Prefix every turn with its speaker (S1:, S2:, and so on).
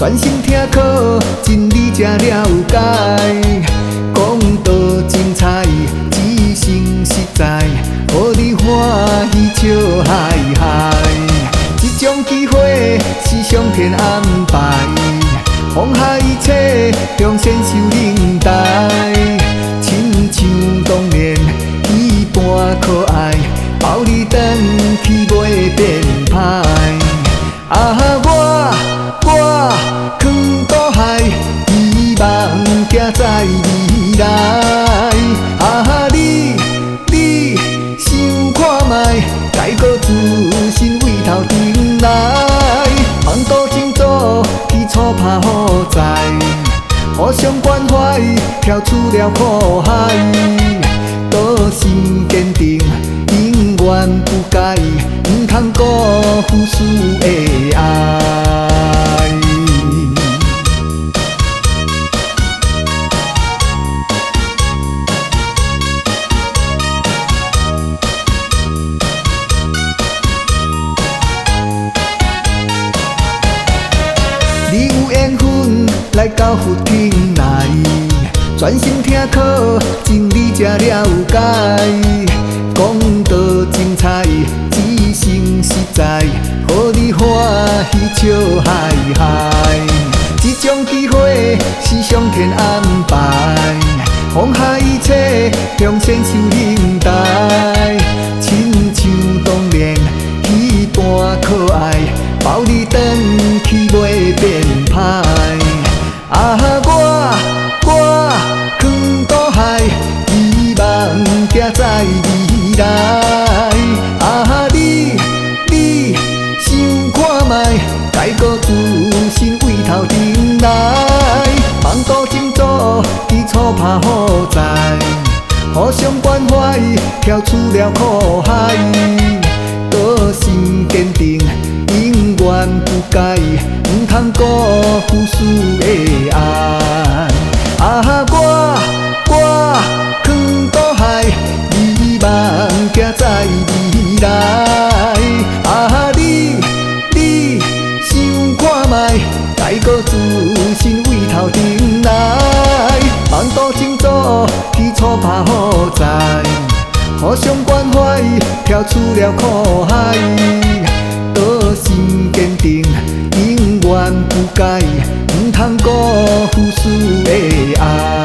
S1: 專心聽課，真理才了解。講道精彩，知性實在，予你歡喜笑嗨嗨。這種機會是上天安排，放下一切，向前修忍耐，親像當年彼般可愛，抱你轉去袂變歹。啊，我囥倒海，希望行在未來。啊，你想看覓，改過自新為頭頂來，望道靜坐，基礎拍好在，互相關懷，跳出了苦海，道心堅定，永遠不改，毋通辜負師的愛。你有緣分來到佛庭內，專心聽課，真理才了解。講道精彩，知性實在，予你歡喜笑嗨嗨。這種機會是上天安排，放下一切，向前修忍耐，親像當年彼般可愛，抱你轉去袂變歹。啊，我囥倒海，希望行在未來。啊，你想看覓，改過自新為頭頂來，望道靜坐，基礎拍好在，互相關懷，跳出了苦海，道心堅定，永遠不改，毋通辜負師的愛。啊，我囥倒海，希望行在未來。啊，你想看覓，改過自新為頭頂來，望道靜坐，基礎拍好在，互相關懷，跳出了苦海，道心堅定，永遠不改，毋通辜負師的愛。